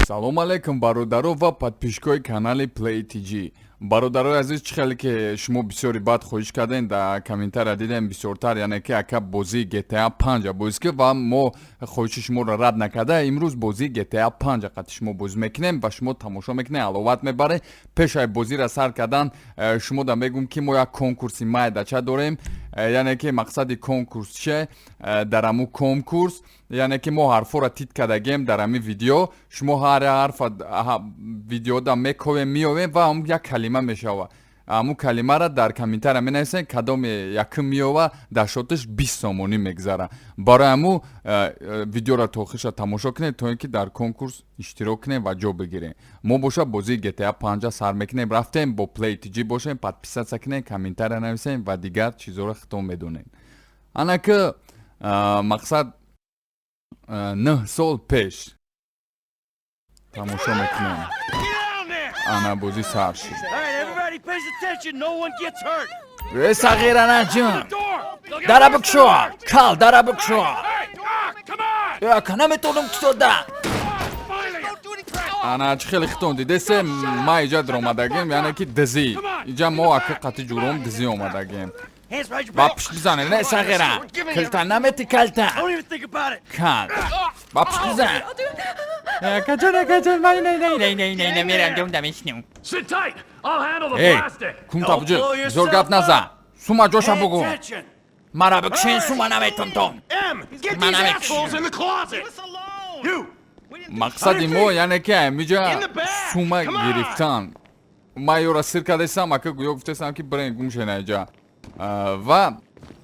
Салом алейкум, бародаро ва подписчикои канали Play TG. Бародарои азиз, чӣ хеле ки шумо бисёри бад хоҳиш кардем, дар комментария дидем бисёртар, яъне ки ака, бозии GTA 5 бозӣ ки, ва мо хоҳиши шуморо рад накарда, имрӯз бозии GTA 5 қати шумо бозӣ мекунем ва шумо тамошо мекунед, ҳаловат мебаред. Пешаи бозиро сар кардан шумо да мегӯм, ки мо як конкурси майдача дорем. Яъне ки мақсади конкурс че? Дар ҳамун конкурс, яъне ки мо ҳарфҳоро тит кардагем дар ҳамин видео, шумо ҳар ҳарфа видеода мековем, меовем ва ҳам як калима мешава. Ҳамун калимаро дар комментария менависем, кадоме якум меова, дар шотиш 20 сомонӣ мегзара. Барои ҳамун видеоро то охириша тамошо кунед, то ин ки дар конкурс иштирок кунем ва ҷо бигирем. Мо боша бозии GTA 5 сар мекунем. Рафтем, бо Play TG бошем, подписаться кунем, комментария нависем ва дигар чизҳоро худтон медонем. Ана ки мақсад 9 сол пеш тамошо мекунем. Ана бозӣ сар шуд. Э, сағира, наҷун, дара бикшо, кал, дара бикшо. Э, ака, наметавонам кушода. Ана, чӣ хеле хитон дидесе, ма иҷа даромадагем, яъне ки дизӣ. Иҷа мо ака қати ҷуром дизӣ омадагем. Ба пушт бизане, не, сағира, калта намети, калта, кал, ба пушт бизан. Акаҷон, акаҷон, ман не, не, не, не, не, не, мерам дум дамешнем. Эй, кунта буҷи, зор гап назан, сума ҷоша бугу. Мара бикшен, сума наметонтон. Ман намекушем. Мақсади мо, яъне ки амиҷа сума гирифтан. Ман ёра сир кардесам, ака, гӯё гуфтесам, ки бирен гум шена иҷа. Ва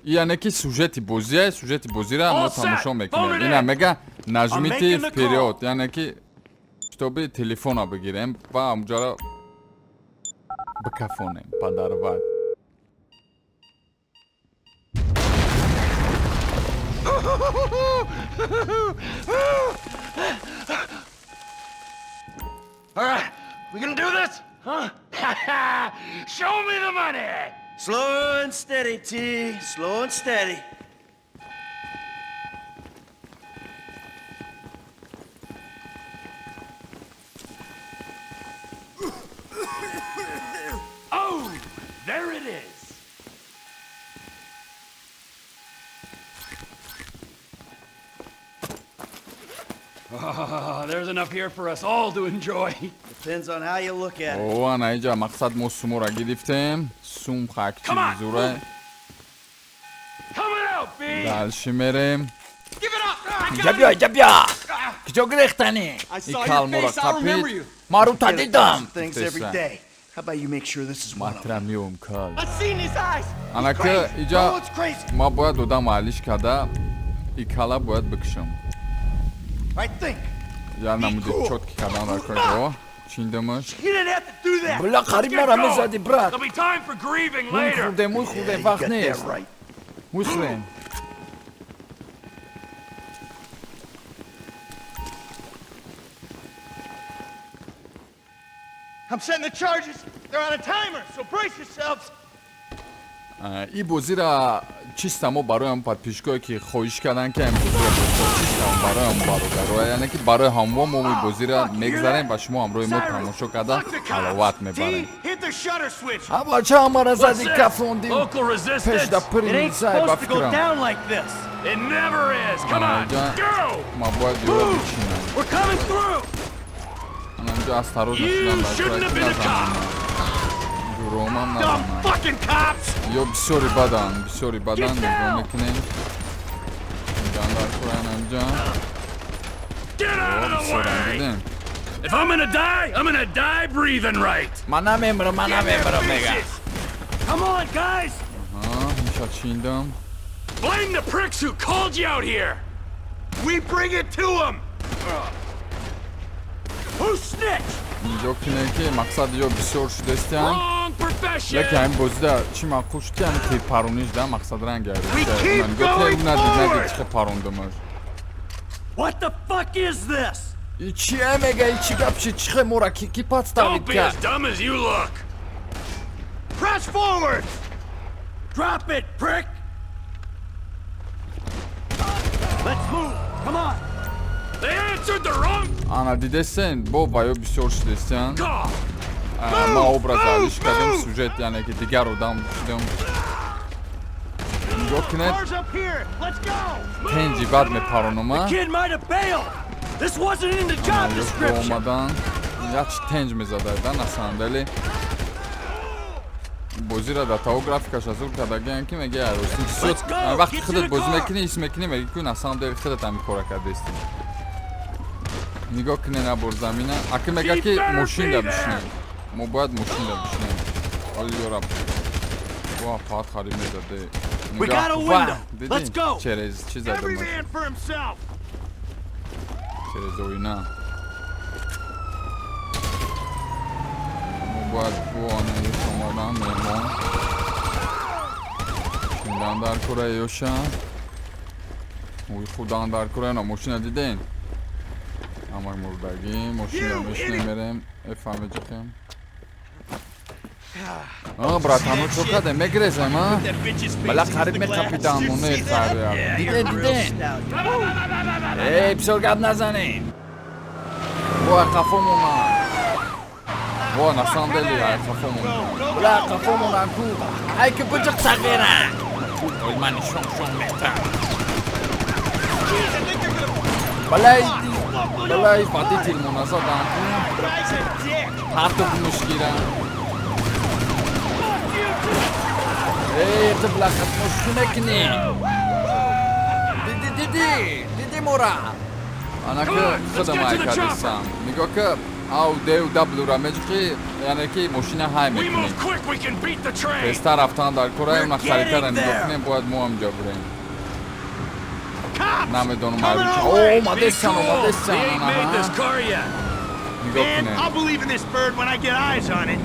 яъне ки сюжети бозия, сюжети бозиро мо тамошо мекунем. Ина мега: «Нажмите вперёд», яъне ки чтобы телефона бигирем ва амҷаро бикафонем падарвад. All right, we gonna do this? Huh? Show me the money! Slow and steady, T. Slow and steady. Oh, there it is. Oh, there's enough here for us all to enjoy. Depends on how you look at it. О, ана иҷа мақсад мо сумора гирифтем. Сум хакчи Come on. зура. Coming out, B! Дальше мерем. Иҷа биё, иҷа биё, куҷо гирехтанӣ? И кал мора қапид. Ма рута дидам. Things every day. How about you make sure this is one of them? Матра миём, кал. I've seen his eyes. Ана ки иҷа Oh, it's crazy. ма бояд одам алиш карда, и кала бояд бикушам. I think. Я намуди чётки кардан дар кор чиндамаш. You didn't have to do that. Бля, қариб мара мезади, брат. There'll be time for grieving Муй later. хӯрдем, муй хӯрдем, You вақт got that нест. right. Муй хӯрем. I'm setting the charges. They're on a timer, so brace yourselves. И бозира чиста мо барои ҳам подписчикое ки хоҳиш карданд, ки ин бозиро бозо, чиста барои ҳам бародаро, яъне ки барои ҳамво мо ин бозира мегзарем ва шумо ҳамроҳи мо тамошо карда ҳаловат мебарем. T, hit the shutter switch. Абача, мара зади, кафонди. Local resistance. Пешда пири It ain't милисай ба supposed to go фикрам. down like this. It never is. Come on, Ана, go! ма бояд ёра бичинам. We're coming through. Ана инҷо осторожно You шудан дар shouldn't have been a cop. ҷуромам Dumb назанам. fucking cops. Ё бисёри бадан, бисёри бадан. Нигоҳ мекунем, инҷа куран, анҷа. Get out of the Бисёрам way! дидем. If I'm gonna die, I'm gonna die breathing right. Ман намемирам, ман намемирам, мега. Come on, guys. Миша чиндам. Blame the pricks who called you out here. We bring it to them. Who snitched? Нигоҳ кунем, ки мақсад ё бисёр шудастиам. Wrong profession. Леки ҳамин бозида чӣ маъқул шуд, ки ҳамин тирпарониш да мақсад ранг. We keep Нигоҳ кунем, going надид, надид, forward. чӣ хел парондамаш. What the fuck is this? И чие мега, и чӣ гап, чи чӣ хел мора ки подставить Don't be кард? as dumb as you look. Press forward. Drop it, prick. Let's move. Come on. They answered the wrong Ана, дидесен, бо ваё бисёр шудестиян. call. Ма образ алиш кардем, сюжет, яъне ки дигар одам шудем. Нигоҳ кунед. Car's up here. Let's go. Тенҷи бад мепаронума. Kid might have bailed. This wasn't in the job description. Омадан якчи тенҷ мезадайда. На самом деле бозиро дар таво графикаш азур кардагиам, ки меги вақти худат бозӣ мекунӣ, ҳис мекунӣ, меги ку на самом деле худат ҳами кора кардасти. Нигоҳ кунед, набор замина. Аки мега, ки мошинда бишинем, мо бояд мошинда бишинем. Вали ёра ва паат хариб мезаде. We got a window. Let's go. Через чи задам? Every man for himself. Через оина мо бояд буона омадан. Меҳмон шиндан дар кора ёша ой худан дар кора. На, мошина диден, ҳамак мурдагӣ. Мошина мешинем, мерем эфаме ҷиқем. А, братану, чо кардем? Мегирезем, а? Бала, қариб меқапидам моне саря. Диден, диден. Эй, бисёр гап назанем. Во, қафо мона. Во, на самом деле, қафо мона. Бла, қафо монан ку. Ай ки буҷиқ, сағира. Ой, ман нишон шон метам. Балай, балай, водитель мона задан ку. Guy's a dick. Ҳарту мушкира. Эй, ту блахат мушки мекунӣ. Диди, диди, диди мора. Ана ки худам ай кардисам. Нигоҳ ки, ав дев даблюра меҷиқи, яъне ки мошина ҳай We мекунӣ. move quick, we can beat the train. Тезтар рафтан дар кора. Она харитара getting нигоҳ there. кунем, бояд мо ҳамҷо бурем. Cops! Намедонам. Coming our way. Омадесан, They омадесан. ain't made this car yet. Нигоҳ Man, кунем. I'll believe in this bird when I get eyes on it.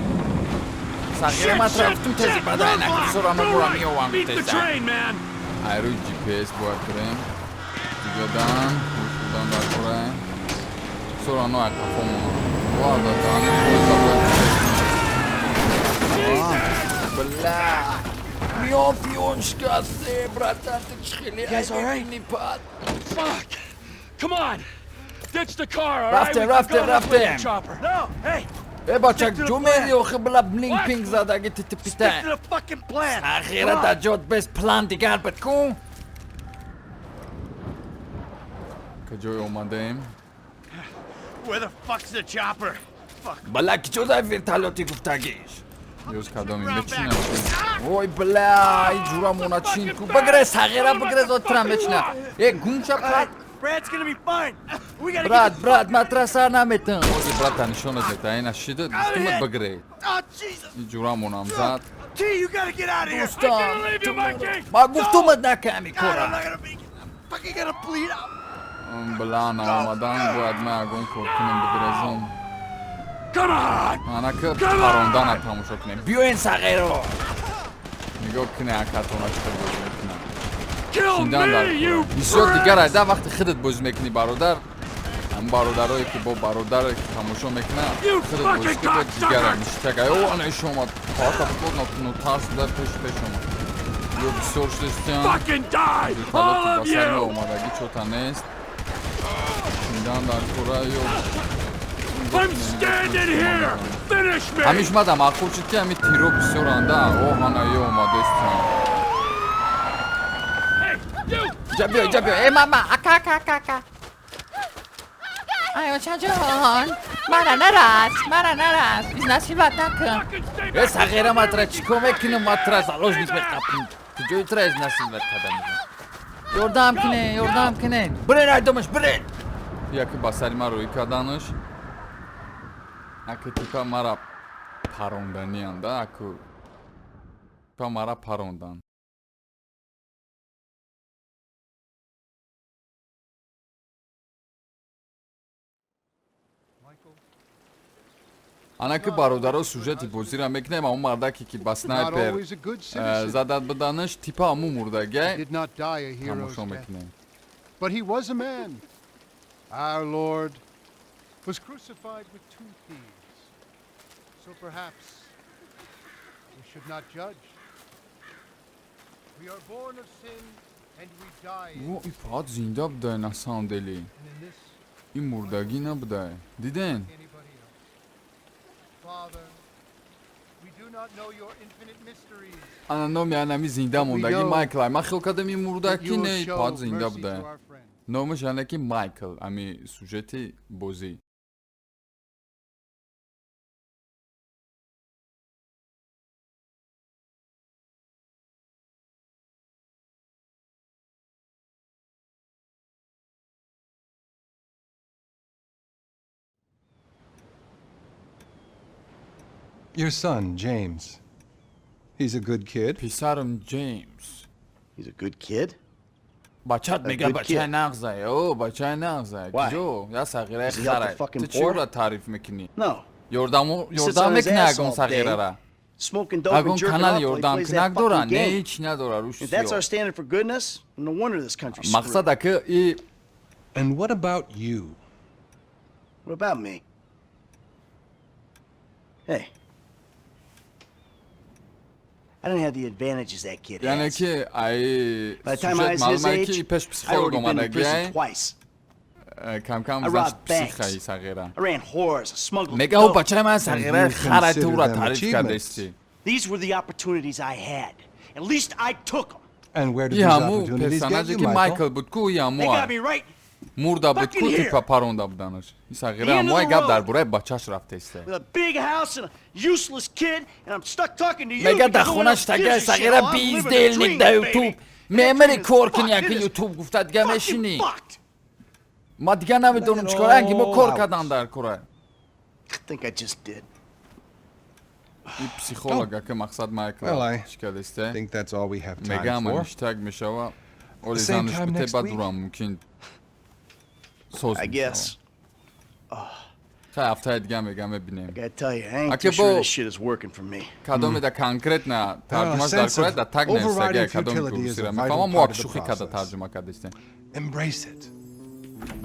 Сағира, ман рафтум тези бадай накусора Go мебурам right. меовам Beat the теза. train, man. Ай рӯи GPS бояд бурем. Дигадан худан дар кора. Сорано ай қафо мона. Ва, дадаани поезда бояд. Бла. Миён пиён шикасте, братан, ты хеле. Guys all right? Пад. Fuck. Come on. Ditch the car, all right? Рафтем, We can рафтем, go this way with рафтем. the chopper. No, hey, Э, бачак, ҷо мери охи, бла, блинк пинг задаги stick титипита. to the fucking plan. Сағира, дар ҷот без план дигар бад кун. Каҷое омадаем? Where the fuck's the chopper? Fuck. Бала, ки ҷо дар вертолёти гуфтагиш? Ёз кадоми мечинам. Ой, бла, и ҷура мона чин ку. Бигре, сағира, бигре, зодтара мечина. Э, гумша, брат. Brad's gonna be fine. We gotta Брат, get брат, матра сар наметам. Ози брата нишонат мета. Ина шида, гуфтумат, бигре. Oh, Jesus. И ҷура монам зад. T, you gotta get out of here. Дӯстам, gonna leave you, Mikey. ма гуфтумат, наками God, I'm кора. not gonna make it. I'm fucking gonna bleed out. Бла, наомадан, бояд ма ягон кор кунем, бигрезам. Come on. Ана ки парондана тамошо кунем. Биёен, сағиро. Нигоҳ куне, акатона чӣ бозӣ мекунам. Kill Шиндан дар me, you бисёр pricks. дигар айда вақти худат бозӣ мекунӣ, бародар. Ҳам бародарое ки бо бародаре ки тамошо мекунад, You худат бозӣ fucking ки бо дигара cocksucker! ништяк. Ай, о, ана иш омад. Паата бо тарс да пеш пеш омад. Ё, бисёр шудестиям. Fucking die, all Вертолёти of ба сари you. омадагӣ чота нест. Шиндан дар кора ё. I'm standing here. Finish me. Ҳамиш мада маъқул шуд, ки ҳами тиро бисёранда. О, ана ё омадестиям. Hey, you. Ҷа биё, ҷа биё. Э, мама, ака, ака, ака, ака. Ай, очаҷон, мара нарас, мара нарас, изнасиловать накун. Fucking stay Э, back. сағира, матра чӣ кор мекунам? Матра заложник меқапим. Куҷои тра изнасиловать карда мекунам? Ёрдам кунед, ёрдам кунед. Бирен, айдомаш, бирен. Яке ба сари ман рӯй карданаш. Аки типа мара паронданианда, аку типа мара парондан. Ана ки, бародаро, сюжети бозиро мекунем. Ҳамун мардаке, ки ба снайпер задад биданаш, типа ҳамун мурдагай. Тамошо мекунем. But he was a man. Our Lord was crucified with two thieves. So perhaps we should not judge. We are born of sin and we die in О, и фаат зинда буда на самом деле. And in this Ин мурдагӣ набудай, диден? Anybody else. Father, we do not know your infinite mysteries. Ана номи анами зинда мондагӣ Майкл. Ай, ман хел кардам, ин That мурдаки you will не, show пад зинда mercy будай. to our friend. Номаш яъне ки Майкл, ами сюжети бозӣ. Your son, James. He's a good kid. Писарам Ҷеймс. He's a good kid? Бачат A мега good бачаи kid. нағзае, о, бачаи нағзае. Why? Киҷо я сағираи Does he help the харай. fucking Ту чӣ poor? ӯра таъриф мекунӣ? No. Ёрдаму He sits ёрдам on his мекунӣ ass ягон all day, сағирара? smoking dope and Ягон jerking канал off while he ёрдам plays that кунак дора? fucking Не, game. ҳеч надора, рӯш If that's сиёҳ. our standard for goodness, no wonder this country's Мақсад screwed. ака и And what about you? What about me? Hey. I didn't have the advantages that kid яъне has. ки ай By the time I сюжет was his маълумае ки age, пеш I психолог already been to prison омадагиай, twice. камкам I значит robbed психаи banks. сағира. I ran whores, I smuggled Мега ӯ dope. бачаи ман And сағираи you харай, ту consider ӯра them таъриф achievements. кардасти. These were the opportunities I had. At least I took them. And where did И these ҳаму opportunities get персонаже you, ки Michael? Майкл буд ку, и They got ҳамуа me right мурда буд ку, fucking here. типа паронда буданаш. И сағира The end of ҳамуай the гап дар road. бораи бачаш рафтаиста. With a big house and a useless kid, and I'm stuck talking to you Мега because дар no one хона else штагай gives a shit. сағира Oh, I'm living a бездельник dream, да baby. ютуб. And that Мемери dream is кор кини fucked. яки It is ютуб гуфта дига fucking мешинӣ. fucked. Ма дига намедонам Let it чикор ранги мо all кор out. Кардан дар кора. I think I just did. И психолог ака мақсад Майкл Well, I чӣ кардасте? Think that's all we have Мега time ама for. ништак мешава. Оли Same занаш time бите next баъд week? урам мумкин соз I мешава. guess. Хай, ҳафтаи дига мега мебинем. I gotta tell you, I ain't Аке too sure бо this shit is working for me. Кадоме да конкретно тарҷумаш A дар sense кора of да таг нависагия overriding кадоми futility is a курсира vital мефаҳмам, мо part як of the шӯхӣ карда process. тарҷума кардастем. Embrace it.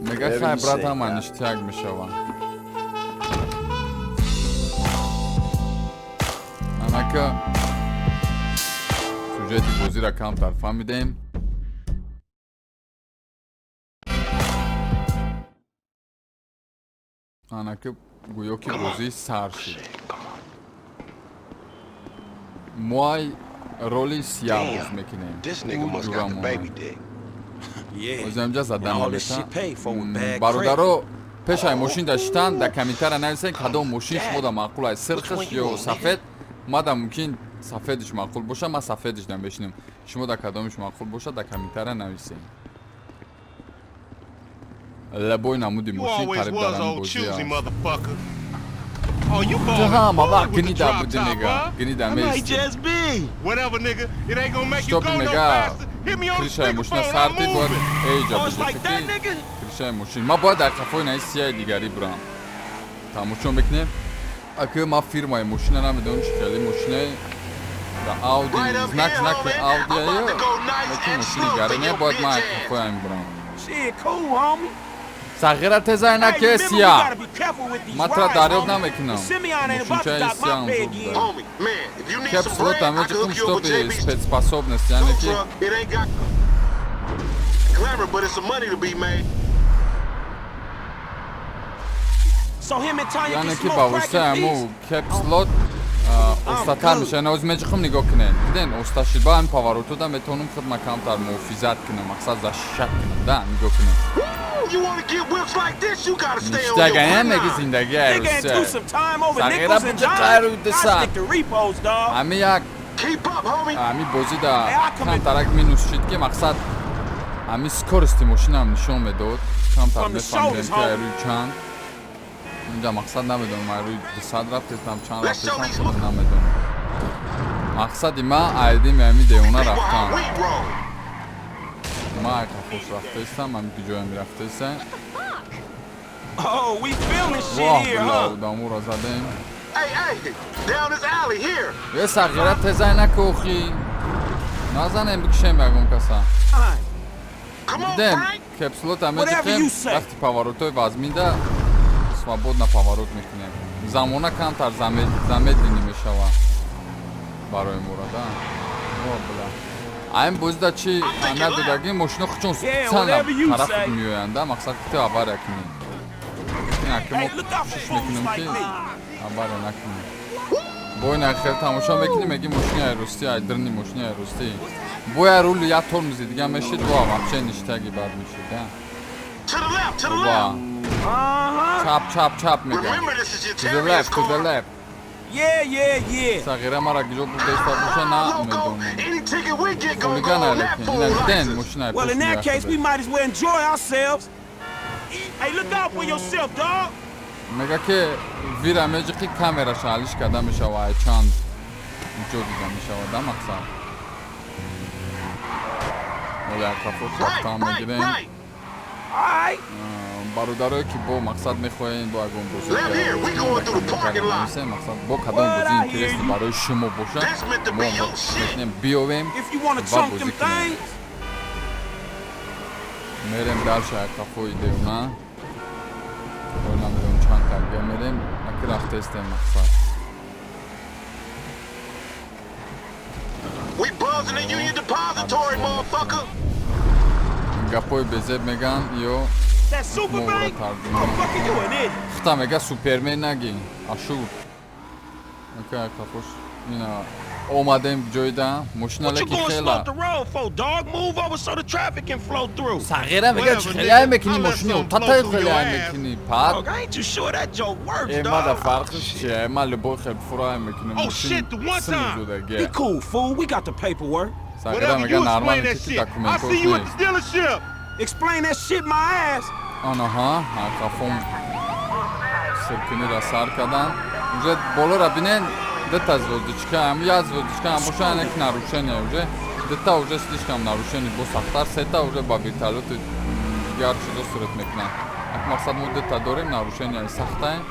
Мега Whatever хай you брат say, ҳама Doc. ништяк мешава. Анака сюжети бозиро камтар фаҳмидем. Анака гӯё ки бозӣ сар шуд. Мо ай роли сияҳ боз мекунем. This nigga Ӯ must got the ҷурамона. Baby dick. Yeah. Озамҷа задан And all this намета. shit paid for with bad Бародаро, пешаи мошин даштан дар комментария нависен кадом мошин шумода маъқул аст, сирхаш ё сафед. Мада мумкин сафедиш маъқул боша, ман сафедиш намешинам. Шумо дар кадомиш маъқул боша, дар комментария нависен. Лабои намуди You мошин always қариб was дар ҳамин old бозӣ choosy аст. motherfucker. Oh, you Ту balling ҳама hard вақт with the гнида drop будӣ top, мега huh? гнида I might меисти. just be. Whatever, nigga. It ain't gonna make you Чтоб go no мега faster. Hit me on the крышаи мошина speakerphone. сар I'm дид бояд moving. эйҷа Oh, it's like that, бижефи nigga? крышаи мошин. Ман бояд дар қафои наи сияи дигарӣ бурам. Тамошо мекунем. Аки ман фирмаи мошина намедонам чӣ хеле мошинаи да Ауди Right up знак here, знаки homie. I'm about to Аудиаю go nice яки and мошини slow гарӣ for не your бояд ман bitch ass. қафои ҳамин бурам. Shit, cool, homie. Сағира тезай Hey, наке remember, we сия. gotta be careful with these Ман тура rides, дарёб homie. намекунам. The Simeon ain't about to Мошинчаи dock my сияам pay зуд again. дорад. Homie, man, if you need some Кепслот bread, I ҳамеҷа can кун hook you up with штоби JB's спецспособность яъне tow ки truck. It ain't got glamour, but it's some money to be made. So him and Tanya can яъне ки smoke ба crack воситаи in ҳаму peace? кепслот остатар good. мешавад. Ҳозир меҷихм, нигоҳ кунед, диден, оста шид. Ба ҳамин поворотода метавонам худма камтар муҳофизат кунам, мақсад защищать кунам да. Нигоҳ кунед. Woo! You wanna get whips like this, you gotta stay on your Ништягаям меги grind. зиндагии Nigga and do Русия some time over Сағира nickels and буҷа dimes. қайру I диса. stick to repos, dog. Ҳами як Keep up, homie. ҳами бозӣ да Hey, I come in- камтарак минус шид ки мақсад ҳами скорости мошинам нишон медод камтар From the мефаҳмидем shoulders, ки homie. ай рӯи чанд инҷа мақсад намедонам ай рӯи 200 рафтестам чанд Let's show рафтестам these худам намедонам. Мақсади ман айдими ҳами девона People how рафтан. we roll. Ман ай қафос рафтаистам, ҳами ки ҷоям мерафтаистам. Oh, we feeling shit Воҳ here, била huh? одамуро задем. Hey, hey, down this alley here. Е, сағира, тезай накохӣ, назанем, бикшем ягон каса. Fine. Come on, Дидем, Frank. кепслота Whatever меҷиқем you say. вақти поворотҳои вазмида свободно поворот мекунем, замона камтар замедлени мешава барои мора да. О, била айн бозида чи аҳамият додагӣ, мошино хучон Yeah, специально whatever you тараф say. меоянд да, мақсад ки ту авария кунӣ. Аки мо Hey, look out for кӯшиш fools мекунем like ки me. хабаре накунем. Бо ина хел тамошо мекунӣ, меги мошини айростӣ, айдрни мошини айростӣ. Боя рули як тормози дига мешид, бо вообще ништаги бад мешид, да. To the left, to the Оба. left. Чап, чап, чап мега. Remember, this is your To the left, to the car. left. Yeah. Сағира мара гиҷо бурда боша на Loco, медонам. any ticket we get gonna go Хулиган on that лекин. fool Ина диден license. мошина Well, in that case, we might as well enjoy ourselves. Hey, look out for yourself, dog. Мега ки вира меҷиқи камераша алиш карда мешава, ай чанд ҷо дида мешава да мақсад. Оля қафо Right, шафтан right, мегирем. right. All right. Бародарое ки бо мақсад мехоҳем бо ягон бозӣ Left here, we going through the parking lot. мақсад бо кадом What бозӣ I hear интереси you. барои шумо бошад, That's meant to мо be your shit. метавонем биёвем If you want to ва chunk бозӣ them кунем. things, Мерем дальше қафои девона. Ой, намедонам чанд тага мерем, аки рафтаистем мақсад. We buzzing the Union Depository, motherfucker. Гапои безеб меган ё that super More bank, retarded. motherfucker, you an idiot. Хута мега супермен наги ашур. Ака қафош ина омадем ҷойда мошина What you леки going хела slow the road for, dog? Move over so the traffic can flow through. Сағира мега Whatever, чӣ хеле nigga. мекунӣ I let мошини something отатай flow through хеле your ass. мекунӣ пат. Dog, I ain't too sure that joke works, Э, мада dog. фарқш чия? Ма любой хел фура мекунем. Oh, shit, the one time. Be cool, fool. We got the paperwork. Сағира Whatever, мега you explain нормально that ки shit. I'll документош see you at нест. the dealership. Explain that shit my ass. Анаҳа, қафом сиркунира сар кардан. Уже болора бинен, дета звездочка, ам я звездочка, ам боша як нарушение уже. Дета уже слишком нарушение бо сахтар, сета уже ба вертолёти дигар чизо сурат мекунанд. Ак мақсад мо дета дорем нарушение сахтаем.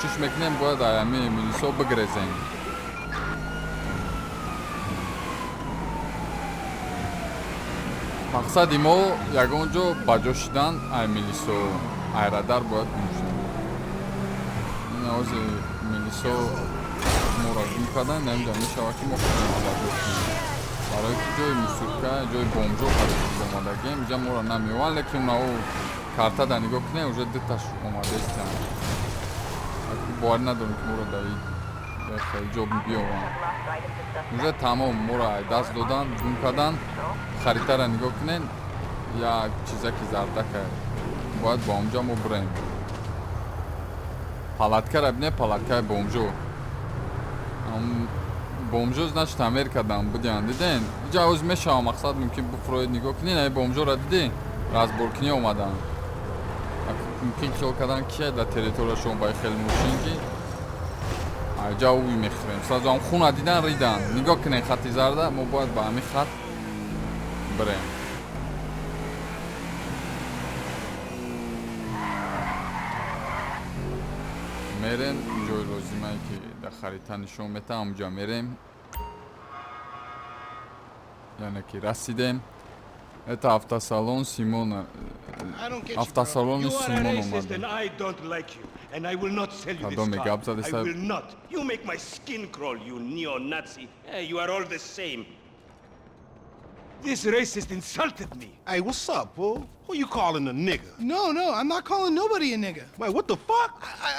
Кӯшиш мекунем бояд аями милисо бигрезем. Мақсади мо ягон ҷо ба ҷо шидан ай милисо, ай радар бояд гум шуд. Ин ози милисо моро гум кардан, намедонам мешавад ки мо худамон ба ҷо кунем. Барои ки ҷои мусурка, ҷои бомжо омадагем, инҷа моро намеованд, лекин на карта да нигоҳ кунем, уже дуташ омадаистанд. Боварӣ надорем ки моро дар ҷо биёванд. Уже тамом моро ай даст додан, гум кардан. Харитара нигоҳ кунен, як чизаки зардака бояд ба онҷа мо бирем. Палаткара бине, палаткаи бомжо. Бомжо значит Америкадан будян, диден? Иҷа оз мешава мақсад мумкин буфроед нигоҳ кунен, ай бомжора диден? Разборкунӣ омадан. Мумкин хиёл кардан кия дар территорияшон ба хел мошин ки айҷа уй мехӯрем. Сразу ам хуна дидан ридан. Нигоҳ кунен хати зарда, мо бояд ба ҳамин хат бирем. Мерем ҷои лозимае ки дар харита нишон метаҳам, ҳамунҷа мерем. Яъне ки расидем. Это автосалон Симона. I don't get you, bro. Автосалони You are a Симон racist омадем. and I don't like you. And I will not sell you this Кадоме car. гап I задеса? will not. You make my skin crawl, you neo-Nazi. Eh, you are all the same. This racist insulted me. Hey, what's up, fool? Who you calling a nigga? No, I'm not calling nobody a nigga. Wait, what the fuck?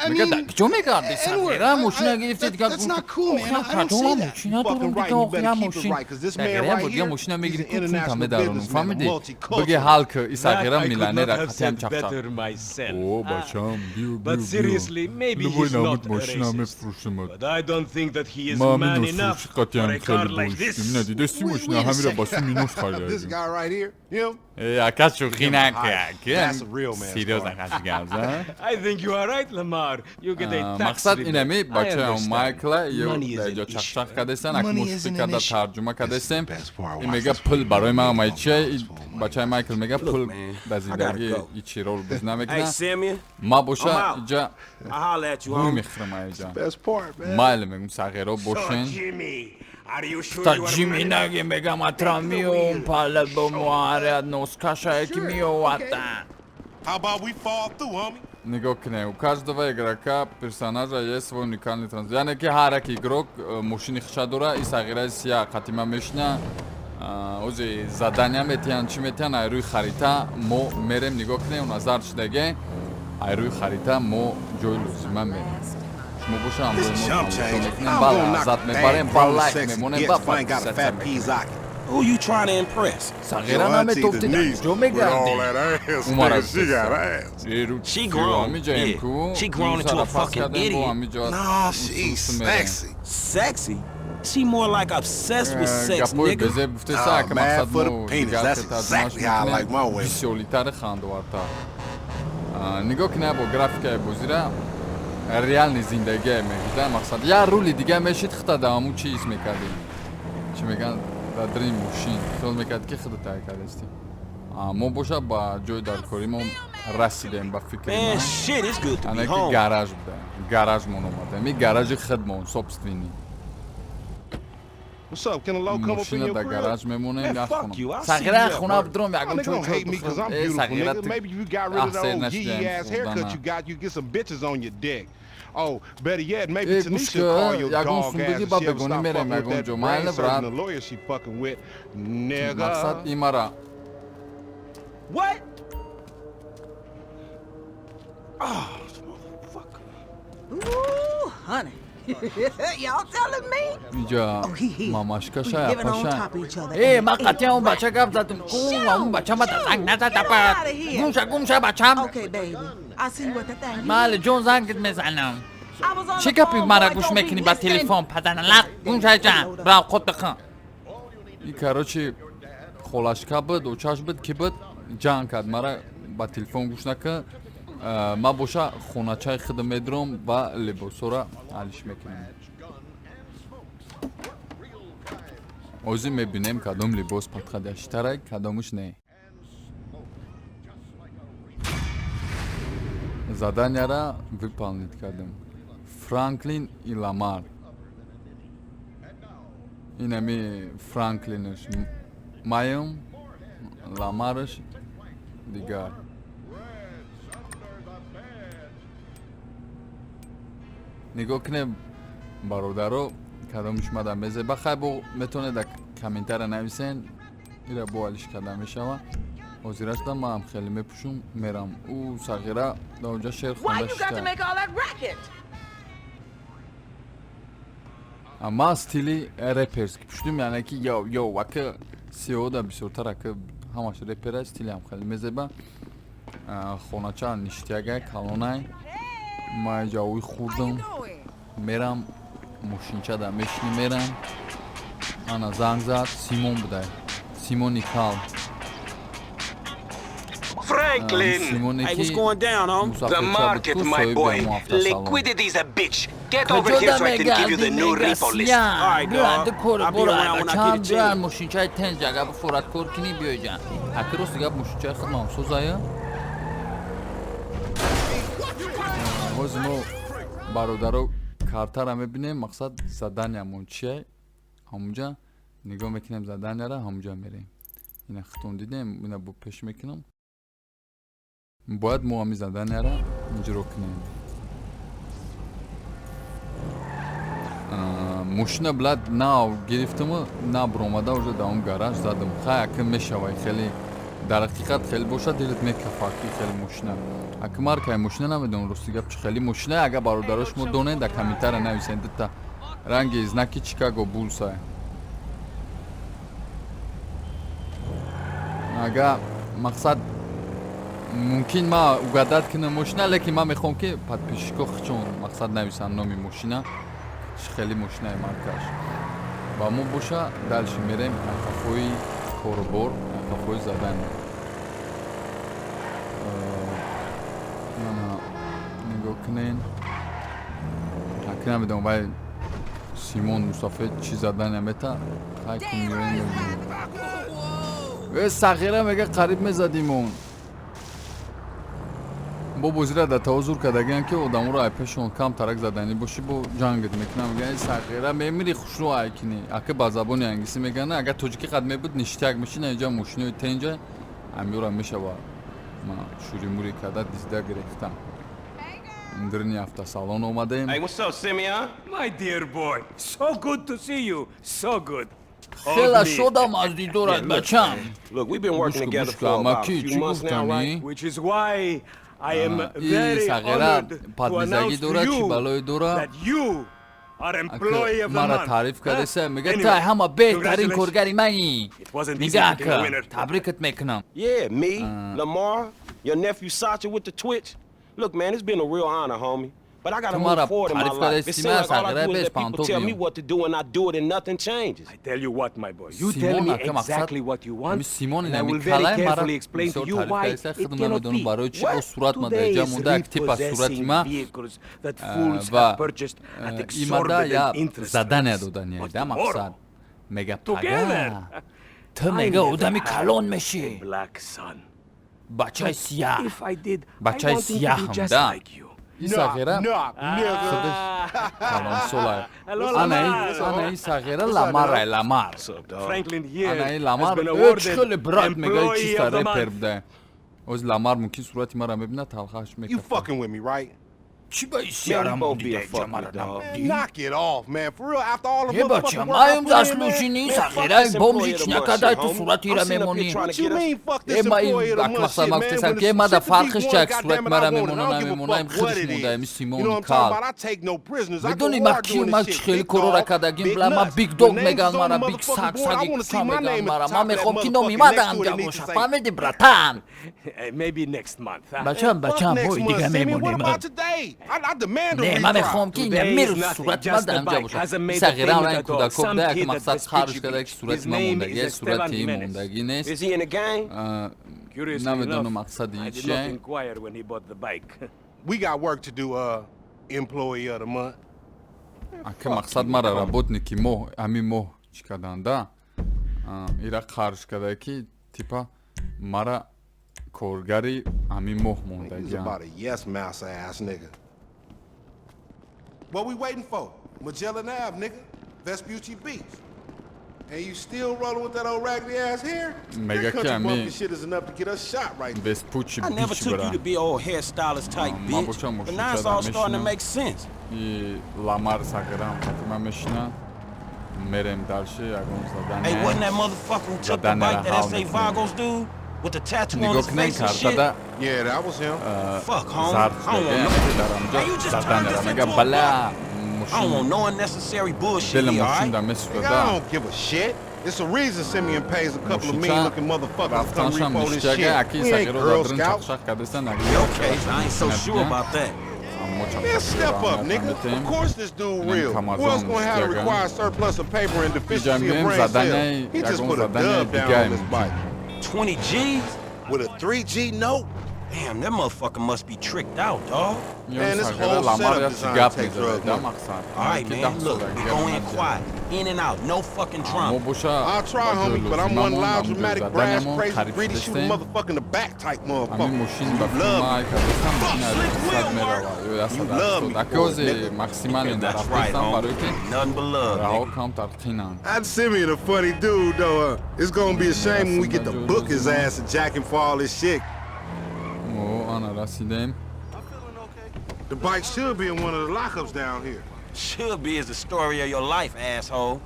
I Мега mean, да куҷо мегарди N-word. сағира? Мошина гирифти дигар That's not cool, man. I don't say that. мошина дорам Fucking right, дига you better охира keep it мошин right, 'cause this man сағира right бо дига here, мошина he's мегири an ку пунта international медаронам, businessman, фаҳмидӣ? multicultural. Биги ҳал ки и That сағира I could not миллионера have қатиам said чақчақ. better myself. О, бачам, биё, But биё, биё. seriously, maybe Любой he's намуд not a мошина racist. мефурӯшемад. But I don't think that he is Ма man минус enough фурӯши қатиам for a car хеле like боишти. this. Мина дидести Wait, мошина wait a ҳамира second. ба суми нос This харидаем. guy right here, him? Э, ака шӯхӣ накард. That's a real man's Серьёзно car. қаши гап за? I think you are right, Lamar. You get a tax Мақсад rebate. инами I бачаам understand. Майкла ё Money is дар an ҷо issue. чақчақ кардестан, ак Money мушфиқ isn't an карда issue. тарҷума кардестем. best part. Ин Watch мега this пул video. барои ман Make ай чия? all dollars, Бачаи Майкл мега Look, пул man, дар I gotta зиндагӣ go. ичи рол боз Hey, намекунад. Simeon, Ма боша I'm out. иҷа I holler at you, ҳуй homie. мехӯрам иҷа. Best part, man. Майли мегум сағиро So, бошен. Jimmy, are you sure Та you are Ҷими man наги мегам атра миём палабо муаряд носкашае ки миёвата. How about we fall through, homie? Нигоҳ кунем, у каждого игрока персонажа есть свой уникальный транс, яъне ки ҳар як игрок мошини хиша дора. И сағираи сия қатима мешина. Ози задания метиҳанд, чӣ метиҳанд, ай рӯи харита мо мерем. Нигоҳ кунем, назар шидаге. Ай рӯи харита мо ҷои лозима мерем. Шумо боша ҳамроҳи This мо chump тамошо change. мекунем, I'm ба gonna knock лаззат a мебарем, bad ба grown лайк sexy мемонем, bitch ба if I ain't got a подписаться fat мекунем. peas-ocket. Who you trying to impress? Сағира Your auntie наметофти, дар Denise куҷо with all мегардӣ? that ass, Умар nigga, аз she got сестра. ass. Беру She grown, ҳамиҷаем yeah. ку She grown into a пас fucking кардем бо idiot. ҳамиҷо Nah, she's sexy. Sexy? She more like obsessed with sex, гапҳои nigga. безеб гуфтеса, Nah, ака mad мақсад for the мо penis. дигар That's ки тарҷумааш exactly how I like my мекунем women. бисёритари хандовартар. Нигоҳ кунед бо графикаи бозира, реальный зиндагие мегида. Мақсад, як рули дига мешид, хита да ҳамун чиз мекардӣ, чӣ мегӯянд, дар дрин мошин хиёл мекард, ки худат тайёр кардастӣ. Мо боша ба ҷои даркорӣ мо расидем, ба фикри Man, ман. shit, it's good to be Ана ки home. гараж буда, гаражмон омадем, и гаражи худмон, собственный. What's up? Can a low come up in Мошина your дар crib? гараж мемонем, Man, як fuck хона. you. I'll see Сағира, you at хона work. бидром, My ягон nigga чой don't чой hate me because I'm бихӯрам. Э, beautiful, сағира, nigga. ту Maybe you got rid of that аҳ, сер old нашидаем yee ass haircut хӯрдана. you got. You get some bitches on your dick. Oh, better yet, maybe Э, Tanisha гӯш call кун, your ягон dog ass сундуқи if ба she ever бегонӣ stop мерем fucking with ягон that ҷо. brain Майли, surgeon, брат. the lawyer she fucking with, Мақсад nigga. имара. What? Oh, motherfucker. Ooh, honey. Y'all telling me? Иҷа Oh, he here. мамашкаша, We living on апаша. top of each other. Э, ман қатъиян он бача гап задам ку, он бача мада занг назад, апа. Гумша, гумша, бачам. Okay, baby. I see you at the thing. Майли, ҷон, зангит мезанам. I was on Чӣ the гапи phone, мара boy. гӯш Don't be мекунӣ ба listening. телефон, паданалақ? Гумша, ҷан, бирав худ бихӯн. И, короче, холашка буд, очаш буд, ки буд, ҷанг кард мара, ба телефон гӯш накун. Ман боша хоначаи худам медурам ва либосҳоро алиш мекунам. Ҳозир мебинем, кадом либос подходящий тара, кадомаш не. Задания ра выполнить кардем. Франклин и Ламар, инами Франклинш маем, Ламарш дигар. Нигоҳ кунем, бародаро, кадомиш мада мезеба. Хай, бо метавонед дар комментария нависен, ира бо алиш карда мешава. Ҳозирашда маам хеле мепӯшум, мерам. Ӯ сағира дар онҷа шеър Why хонда you got to шита. make all that racket? Ман стили реперски пӯшидим, яъне ки йо йо, ака сиёда бисёртар, ака ҳамаш репера, стилиам хеле мезеба. Хонача ништяга калонай. Ма ҷавои хурдам, мерам, мошинчада мешинӣ, мерам. Ана занг зад, Симон будай, Симони кал. Franklin! Симоне Hey, ки what's going down, home? The мусафирча буд market, ку, my соҳиби boy. ҳамон автосалон. Liquidity's a bitch. Get over here so I can give you the new repo list. All right, dog. I'll be around when I Бачам, get a биён chance. мошинчаи тенҷ, агар бифорад кор кунӣ, биёй, ҷан. Аки рост гап, мошинчаи худмам созая. Ҳозир мо, бародаро, картара мебинем, мақсад задания мон чие, ҳамунҷа нигоҳ мекунем, задания ра ҳамунҷа мерем. Ина хитон дидем, ина бо пеш мекунам. Бояд мо ҳамин задания ра иҷро кунем. Мошина блад нав гирифтаму, на биромада, уже дар он гараж задам. Хай, ака мешавай, хеле дар ҳақиқат хеле бошад, дилат мекафа, ки хеле мошина. Ака маркаи мошина намедонам, рости гап, чи хеле мошина. Агар бародаро шумо донед, дар комментария нависед. Дута ранги знаки Чикаго Булса. Ага, мақсад, мумкин ма угадать кунам мошина, лекин ман мехоҳам, ки подписчик о хичон, мақсад, нависанд номи мошина чӣ хеле мошинаи, маркаш. Ва мо боша дальше мерем, қафои корубор, қафои задания. Ана нигоҳ кунен, аки намедонам, вай Симон мусафир чӣ задания мета. Хай, кун меоем. Э, сағира мега, қариб мезадим. Он бо бозира дар таво зур кардагиам, ки одаморо ай пешон кам тарак заданӣ бошӣ, бо ҷангат мекунам. Мегӯян, сағира, мемири, хушрӯ айкинӣ. Ака ба забони англисӣ мегӯян, агар тоҷикӣ қад мебуд, ништяк мешина. Инҷа мошинои тенҷа амёра мешава. Ма шӯримӯрӣ карда, дизда гирифтам. Дрини автосалон омадем. Hey, what's up, Simeon? My dear boy, so good to see you. So good. Хела шодам аз дидорат, бачам. Look, we've been working Гӯш together кун, for about a амаки, few чӣ months now, гуфтанӣ? right? Which is why I am И very сағира honored to падмизагӣ announce to дорад, чӣ you балое дорад. that you are employee of the Мара month. таъриф кардеса, мега Anyway, ту ҳама беҳтарин congratulations. коргари манӣ. It wasn't easy Нигаҳ picking a кун, winner. табрикат мекунам. Yeah, me, Lamar, your nephew Sacha with the twitch. Look, man, it's been a real honor, homie. But I gotta Tu move mara forward in my таъриф life. It кардеси, seems ман like all I сағира do is беш let people пантоф tell me меём. what to do and I do it and nothing changes. I tell you what, my boy, you tell Симон me ака мақсад exactly what you want, ҳами Симон and I инами will very калай мара carefully explain to бисёр you таъриф why кардеса, it худам cannot намедонам be. барои чӣ бо What? сурат ма Today даҷа is монда, як типа сурати repossessing ма vehicles that fools ва have purchased at имада я exorbitant interest задания rates. додания But да мақсад tomorrow, мега Together. Пага ту I мега never одами had калон a мешӣ. black son. Бачаи сияҳ. If I did, I Бачаи want him to be сияҳам, just да. like you. И сағира Nah, nigga. худаш калонсолай. Hello, Анаи Lamar. анаи сағира Ламарай, Ламар. What's up, dog? Franklin here Анаи has Ламар been э awarded чӣ хеле брат мега employee чиста of the репер month. буда. Оз Ламар мумкин сурати мара мебинад, талхаш You мекафад. fucking with me, right? Чӣ ба Man, we сиярам both be a дида fuck мара with, dog. Man, knock it off, man. For real, after all the Е motherfucking бача, work I маем put in, man. заслужени Man, fuck сағираи this бомжи employee of чӣ the month накардай shit, ту homie. суратира I'm sitting up here мемонӣ. trying What to you get us. mean, fuck Э this ма ин employee of the ак month мақсад shit, ма man? гуфтесам When ки the ма да shit to be фарқиш won, чи як сурат goddamn it, мара I want it. I мемона don't give a намемона, им fuck what худш it монда, ими is. You Симони know what I'm talking кал. about? I take no prisoners. I go Медони ма hard ки doing ма this чӣ shit. хеле Big корора dog, кардагим, big бла ма nuts. Big When Dog names меган is on мара, the Big motherfucking Саг, board, I Саги wanna see Кука my меган name at мара. the Ма top of that мехоҳам ки номи motherfucking ма next дар to it ҳамҷа and need to бошад. say, Фаҳмиди, братан? Maybe next month, huh? Бачам, Fuck бачам, next ҳой month, дига Simeon. What мемонем. about today? I demand a Не, ман retrial. мехоҳам ки Today ина is мирӯз nothing, сурати ман just дар the ҳамҷа bike. бошад. Hasn't made the Сағирам payment ранг at all. кӯдакҳо Some буда, як kid at мақсад Vespucci харҷ карда, ки Beach. сурати His ман name мондагӣ is аст, сурати Esteban ин Jimenez. мондагӣ нест. Is he in the gang? Curiously Намедонам enough, мақсади I ин did not чие. inquire when he bought the bike. We got work to do, employee of the month. Ака мақсад мара работники моҳ, ҳамин моҳ чӣ карданда, ира қарж карда, ки типа мара коргари ҳамин моҳ He's мондагиам. about a yes massa ass nigga. What we waiting for? Magellan Ave, nigga. Vespucci Beach. And you still rolling with that old raggedy ass hair? Mega That country ки ами bumpkin shit is enough to get us shot right there. Веспучи I never Бич took бра. you to be old hairstylist type ма bitch. бошам But now it's мошинчада all starting to мешинам. make sense. И Ламар сағирам фатима мешина, мерем дальше ягон Hey, wasn't задания. that motherfucker who took the Задание bike that ҳал S.A. мекунем. Vagos dude? With the tattoo on Нигоҳ his кунем face and shit? картада Yeah, that was him. Fuck, homie. зард I don't want шудагиам no, дар ҳамҷо Hey, you just turned заданияра this мега into a бала I don't want мошин no unnecessary bullshit дили here, all мошин right? да Nigga, I месӯзада. don't give a shit. It's a reason Simeon pays a couple of Мошинча mean-looking motherfuckers to come рафтаншам repo this ништяга shit. аки We ain't сағиро Girl дар дрин Scouts. чақчақ кардастан. Okay, I ain't so sure about that. Man, step up, nigga. Of course this dude real. Who else gonna have a required surplus of paper and deficiency of меем brain cells? заданияи He just ягон put a заданияи dub down дигаи on this мумкин. bike. 20 G's? With a 3G note? Damn, that motherfucker must be tricked out, dog. Ё Man, this сағира whole Ламар setup як чӣ designed гап to take мезада drug да money. мақсад All right, ки man. 10 Look, сола we дигар go in наҷа. quiet. In and out. No fucking Мо drama. боша I'll try, ба ҷои homie, but I'm one лозимамон loud, ҳамҷо dramatic, brash, заданиямон crazy, қариб greedy, shooting шудастем. motherfucker in the back type ҳамин motherfucker. мошин You ба love фирма me. кардастам, мошин аз Slick 100 wheel мерава ё You love 180. me Аки for it, ози nigga. максимален That's right, рафтестам, барое homie. ки Nothing but love, раҳо nigga. камтар қинанд. I'd Simeon a funny dude, though. Huh? It's gonna be a shame when we get to book his ass and jack him for all this shit. О, ана расидем. The bike should be in one of the lockups down here. Should be is the story of your life, asshole.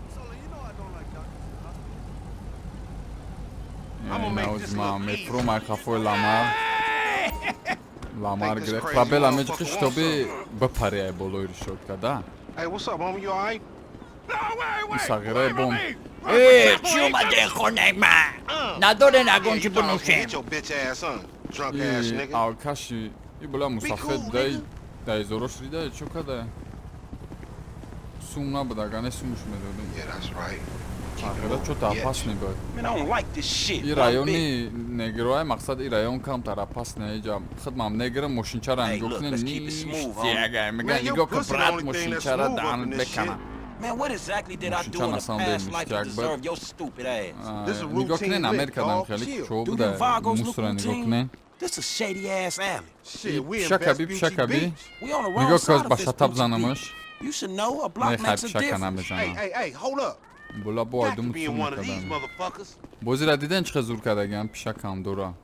I'ma make Наози this ма look easy. мефуром ай хафои Ламар. Ламар Think this гирефт crazy пробела motherfucker меҷиқи, wants шитоби бипари ай болои решётка да. Hey, what's up, homie? You all right? И сағираи бом. Э, чӣ омаде хонаи ман? Надорен ягон Yeah, чӣ you thought I was gonna бинӯшем? hit your bitch ass, huh? Drunk ass И nigga. алкаши и була мусафед cool, дай nigga. дай зорош рида чо када сум набуд, ага не сумуш медодем. Yeah, that's right. Сағира чо-то опасный буд. Man, I don't like this shit. И one bit. райони негроай мақсад, и район камтар опасный иҷа. Хидмам неграм мошинчара Hey, нигоҳ look, кунед let's keep it smooth, homie. ништяга мега Man, your нигоҳ кун pussy the брат only thing that's мошинчара smooth up даҳанат in this бекана. Man, what exactly did I do Мошинча in на a самом деле past life to ништяк буд. deserve your stupid ass? This a Нигоҳ routine кунед lick, Америкадам dog. хеле Chill. кучо Do буда them Vagos look мусора нигоҳ routine? кунед. This a shady ass alley. Shit, we in Пишакаби Vespucci пишакаби Beach. We on the wrong нигоҳ side каз of ба шатаб Vespucci занамаш. Beach. You should know a Не block хай makes a пишака difference. Hey, намезанам. hey, hey, hold up. Була бо Got to айдум be in сум one of these кардам. motherfuckers. Бозира диден чӣ хел зур кардагиам пишакам дора.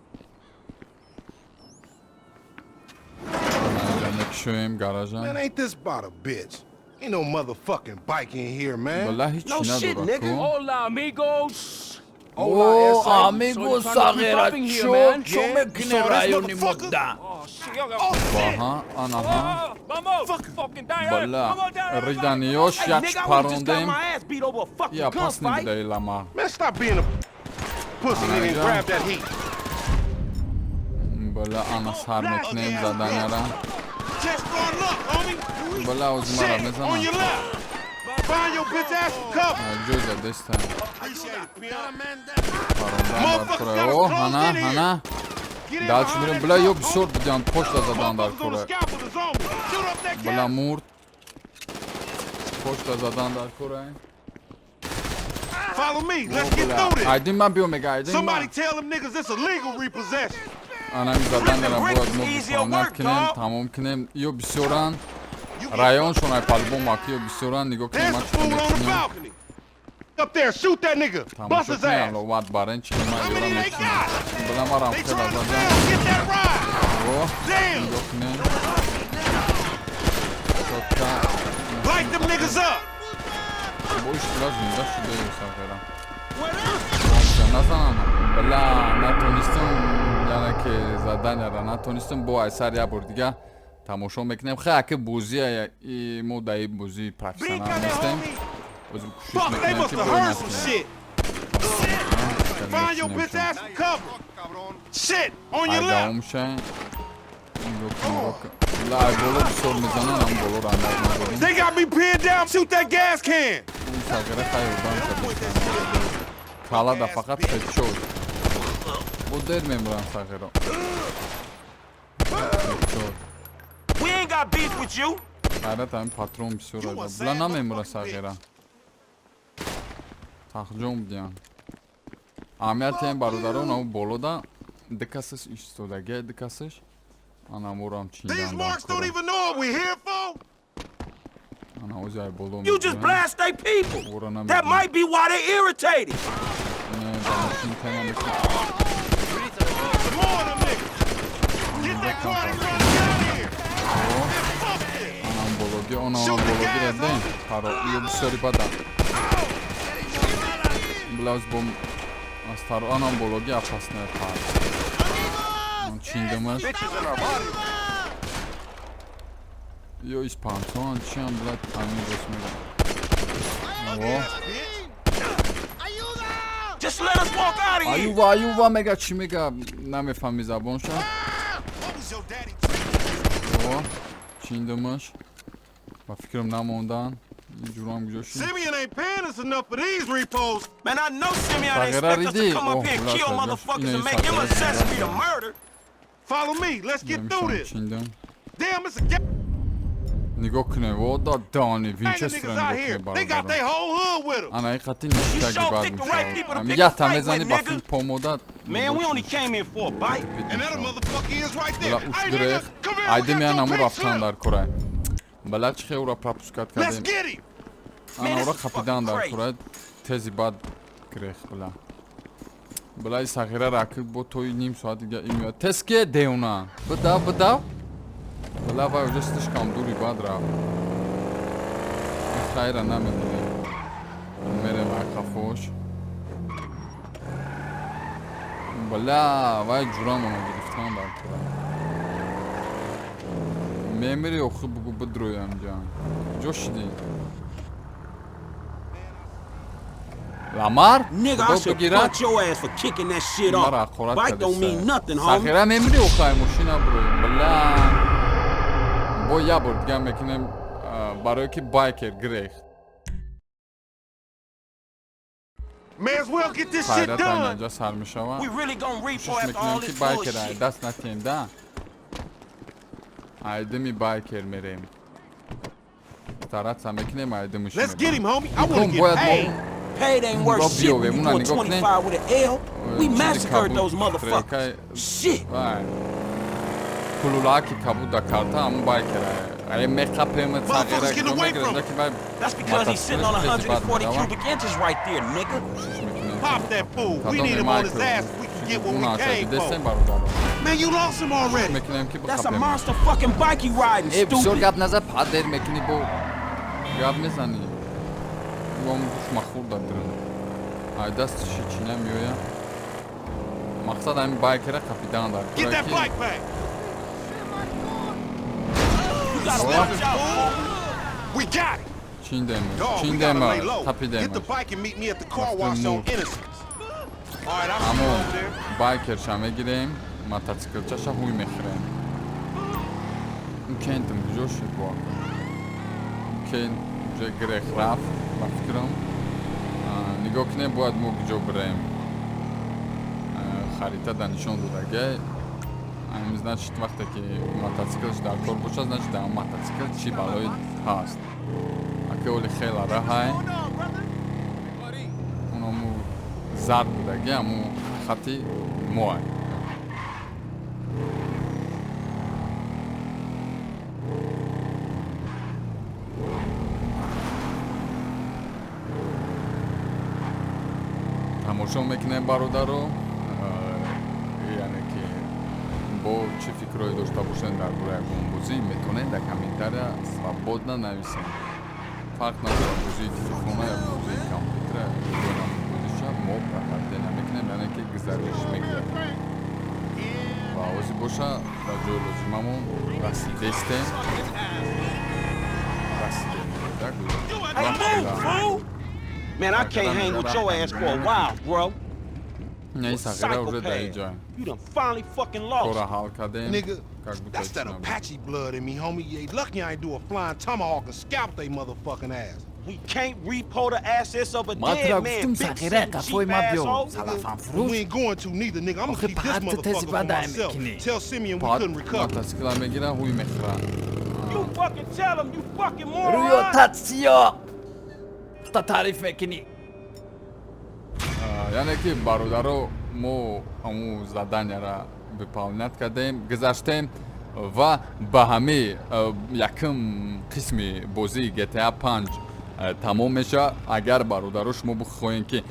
Мекушоем гаража. Man, ain't this about a bitch? Ain't no motherfucking bike in here, man. Валла ҳеҷ No shit, надора nigga. ку. Hola, amigos. О, Hola, амиго So you trying to creep сағира up in here, чо man? чо Yeah? мекунӣ You saw this райони motherfucker? мода? Oh, Баҳа, анаҳа. Бала, риданиёш Hey, як nigga, I would've just got парондем. my ass beat over a fucking Я опасный gunfight. будаи, Ламар. Man, stop being a pussy, nigga, and Ага. grab that heat. Бала, ана сар мекунем заданияра. Just for luck, homie. Бала, ози мара Shit, on мезанам. your left. Find your bitch ass some cover. Ҷой задеста. Appreciate it, pimp. Парондан дар Motherfuckers кора. got us О, closed ҳана, in here. ҳана. Get in Дальше behind мирем. that Бля, ё truck, бисёр homie. будиан, пошта задан дар Motherfuckers on the кора. scaffold is on me. Shoot up that Бла, gas. мурд. Пошта задан дар кора. Follow me. Let's get through this. Айдин ман биё, мега, айдин Somebody ман. tell them niggas it's a legal repossession. Анами заданияра Flipping бояд bricks мо is easier выполнять work, кунем, dog. тамом кунем. Ё бисёран. You get Районшон ай по-любому аки ё бисёран. Нигоҳ кунем, There's ман the чӣ fool on the мекунем. balcony. Up there, shoot that nigga. Bust Тамошо his кунем, ass. ловат барен чӣ ман How ёра many they мекунем. got? Бла, марам They хела trying to задан. steal. Get that ride. О, Damn. нигоҳ кунем. Чотка. Light them niggas up. Боиш била зинда шуда ё сағира. Назанам. Бла, натонистам, яъне ки заданияра натонистам. Бо айсар як бор дига тамошо мекунем. Хай, аки бозия мо дар ин бозӣ профессионал Brinca, нестем. homie. Бози кӯшиш Fuck, they мекунем must ки have бой heard some накунем. shit. Find your bitch ass some cover. Shit, on your Ай left. давом ша. Нигоҳ кун, нигоҳ кун. Бла, ай боло бисёр мезанан, ам болоро андаз надорем. They got me pinned down. Shoot that gas can. Он сағира хай ёрдам кардистан. Калада фақат хедшот. Бо дер мемурам сағиро. Хедшот. We ain't got beef with you. Хайрат, ҳамин патрон бисёр ада. Бла, намемура сағира. Тахҷон будиям. Аҳамият ем, бародарон, ав болода ду касаш истодагия, ду касаш анаморам These чиндан дар marks don't кора. even know what we here for. Ана ози ай боло You just мегирем. blast they people. Ора That намегирем. might be why they irritated. Не, ба машин тема мекунем. Some more of them niggas. Get that car and run out of here. Man, fuck this. Анам бологи, она Shoot the бологиро gas, дем. homie. Паро, ё бисёри бада. Блауз бом аз таро анам бологи опасная пар. Чиндамаш. Ё испанцон чиам, блядь, амигос мега. О, Just let us walk out of here. Аюва, аюва мега, чӣ мега, намефаҳми забонша. What was your daddy drinking? О, чиндамаш. Ба фикрам намондан. Ин ҷурам куҷо шуд? Simeon ain't paying us enough for these repos. Man, I know Simeon ain't Сағира expect us to риди. come up О, here and бля, kill сағира. motherfuckers Ина and make him сағира accessory to зинда. murder. Follow me. Let's get through Намешам this. чиндам. Damn, it's a gang Нигоҳ кунем, о, да дани of винчестера niggas out нигоҳ here. кунем, They got their бародарон. whole hood with them. Ана ин қати ништаги sure бад picked the right people to мешавад. pick a Ята fight мезанӣ with, ба nigga. филм помода. Man, we only came here for a bite. And that motherfucker is right Бла, there. уш Hey, nigga, гирех. come here. We Айди got меян your аму pink рафтан slip. дар кора. Бала, чӣ хел ура пропускать Let's кардем. get him. Ана Man, ура this is қапидан fucking дар crazy. кора. Тези бад гирех, бла. Бла, и сағира ракиб бо тои ним соат дига имеяд. Тез ке деуна. Бидав, бидав. Бла, вай уже слишком дури бад рафт. Ин хайра намегирем. Мерем ай қафош. Бла, вай ҷурамона гирифтан дар кора. Мемири охи, бугу бидрои амҷа. Куҷо шидӣ? Ламар? Nigga, I Худо should бигирад. punch your ass for kicking that shit Мара off. ҳақорат Bike don't mean кардиста. nothing, homie. Сағира мемири охай мошина брои. Бла. Бо як бор дига мекунем, барое ки байкер гирехт. May as well get this shit Хайрат done. айнаҷа сар мешавад. We really gonna repo Кӯшиш after all мекунем ки this байкер ай bullshit. даст натиҳем да. Айдими байкер мерем. Стараться мекунем, айдимиш. Let's get him, homie. I Кун want to get бояд мо paid. Paid ain't worth Rob shit when биёвем, you уна doing нигоҳ кунем. 25 with an L. We Чизи massacred кабуд those motherfuckers. трекай Shit. вай. Кулулаки кабуд да карта ҳамун байкер ай меқапем Motherfuckers сағира getting away from мегирем ки вай That's because he's sitting on мотоциклиш тези бад 140 мерава. cubic inches right there, nigga. Кӯшиш мекунем. Pop that fool. We need him on his ass so we can get what we came дидестем, for. бародаро. Man, you lost him already. Мекунем ки That's a бихапем. monster fucking bike you riding, Э, бисёр stupid. гап назад, падер мекунӣ, бо гап мезанӣ. Вам гӯш махӯрда дирам. Ай дастиши чина меоя. Мақсад ҳамин байкера қапидан дар Get that ки bike back. You gotta watch out, fool. We got it. Чиндем, Dog, we чиндем, gotta lay low. тапидем. Get the bike and meet me at the car wash on Innocence. All right, I'll see you Ҳамо over there. байкерша мегирем, мотоциклчаша ҳуй мехӯрем. Ун кентм куҷо шуд бо? Кент уже грех рафт, ба фикрам. Нигоҳ кунем, бояд мо куҷо бирем. Харита да нишон додагай. Ами, значит, вақте ки мотоциклш дар кор бошад, значит, дар мотоцикл чӣ балои ҳаст. Аки оли хела раҳай. Уному зард будаги, ҳаму хати моай. Тамошо мекунем, бародаро, яъне ки бо чӣ фикрҳое дошта бошед дар бораи ягон бозӣ, метавонед дар комментария свободно нависед. Фарқ надорад, бозии телефона ё бозии компютера, бозиша мо прохождение мекунем, яъне ки гузариш мегузарем. Ва ози боша дар ҷои лозимамон расидестем, расидем. Hey, move, fool! Man, I can't hang with your ass for a while, bro. Не, сағира уже дар иҷа. You done finally fucking lost. Кора ҳал кардем. Nigga, Как будто that's that ҳеч набуд. Apache blood in me, homie. You ain't lucky I ain't do a flying tomahawk and scalp they motherfucking ass. We can't repo the assets of a Ма dead тура man, гуфтум, big сағира, sitting қафои cheap ма биё. asshole. Салафан We фурӯш. ain't going to neither, nigga. I'm gonna Охи, keep this паҳат ту тези motherfucker for бадай myself. мекунӣ. Tell Simeon we Баъд couldn't recover. мотоцикла мегирам, ҳуй мехӯрам. You fucking tell him, you fucking moron. Рӯётат сиё. Та таъриф мекунӣ. Яъне ки, бародаро, мо ҳамун заданияра выполнять кардем, гузаштем ва ба ҳамаи якум қисми бозии GTA 5 тамом мешавад. Агар, бародаро, шумо бихоҳем, ки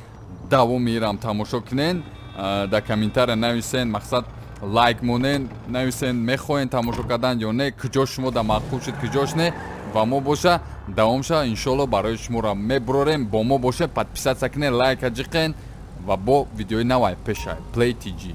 давоми ирам тамошо кунен, дар комментария нависен, мақсад, лайк монен, нависен, мехоҳен тамошо кардан ё не, куҷо шумо да маъқул шуд, куҷош не, ва мо боша давомша иншолло барои шуморо мебурорем. Бо мо боше, подписаться кунен, лайка ҷиқен ва бо видеои навай пешай. Play TG.